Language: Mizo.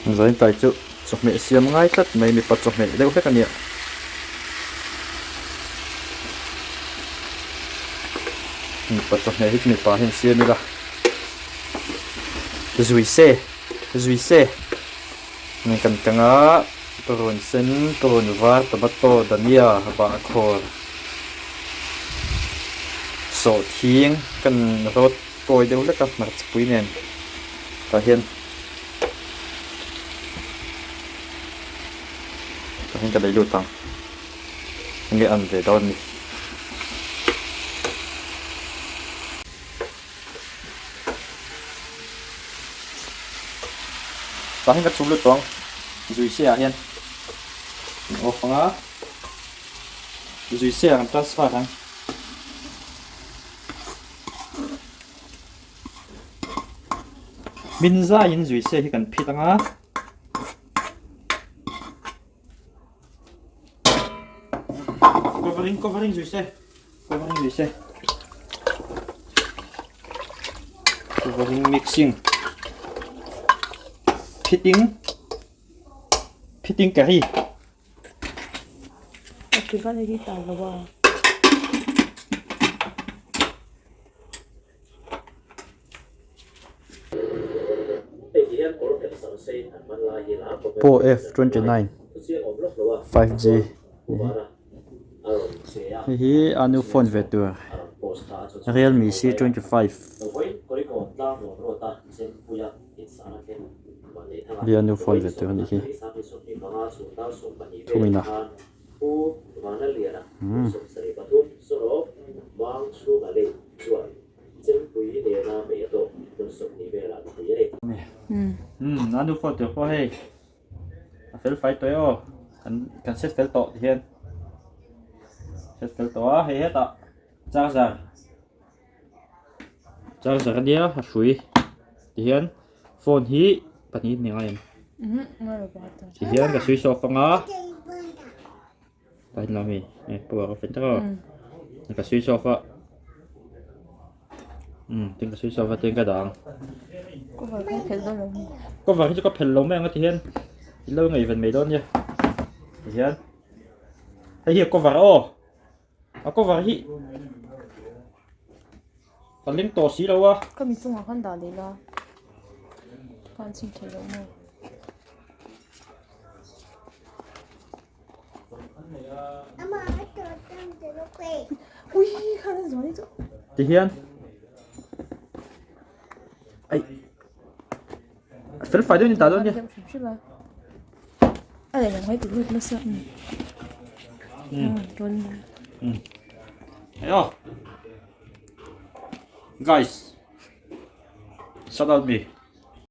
Zaintai chu chawhmeh siam ngai tlat mai mipa chawhmeh deuh hlek a nia. Mipa chawhmeh hi chu mipa hian siam ila zui se zui se kan kang a purun sen purun var tomato dania bahkhawr sawhthing kan rawt kawi deuh hlek a hmarcha pui nen tah hian tah hian ka lei lut ang enge an ve dawn a ni. Tah hian ka chhum lut tawh ang zui se ah hian off anga zui se ah kan transfer ang. Min zaiin zui se hi kan phit ang a. Covering covering zui se covering zui se covering mixing fitting fitting curry. Poco F 29 5G hei hi a new phone ve tur Realme C 25 hi a new phone ve tur a nih hi thungin a. Umm a nu phone tur pawh hei a fel fai tawh e aw kan kan set fel tawh ti hian set fel tawh a hei hetah charger charger ania a hrui ti hian phone hi pahnih ni ngai em ti hian ka switch off anga Pahin lo mi eh power off in tak aw ka switch off a um tin ka switch off a tin ka dah ang cover kha phelh dawn lo mi cover hi chu ka phelh lo mai ang a ti hian i lo ngaihven mai dawn nia ti hian hei hi a cover aw a cover hi ka leng tawh si lo a ka mi chungah khan dah leh la khan chhin thei lo maw. Ti hian ai fel fai deuhin ta dawn nia. Hei aw guys shout out me.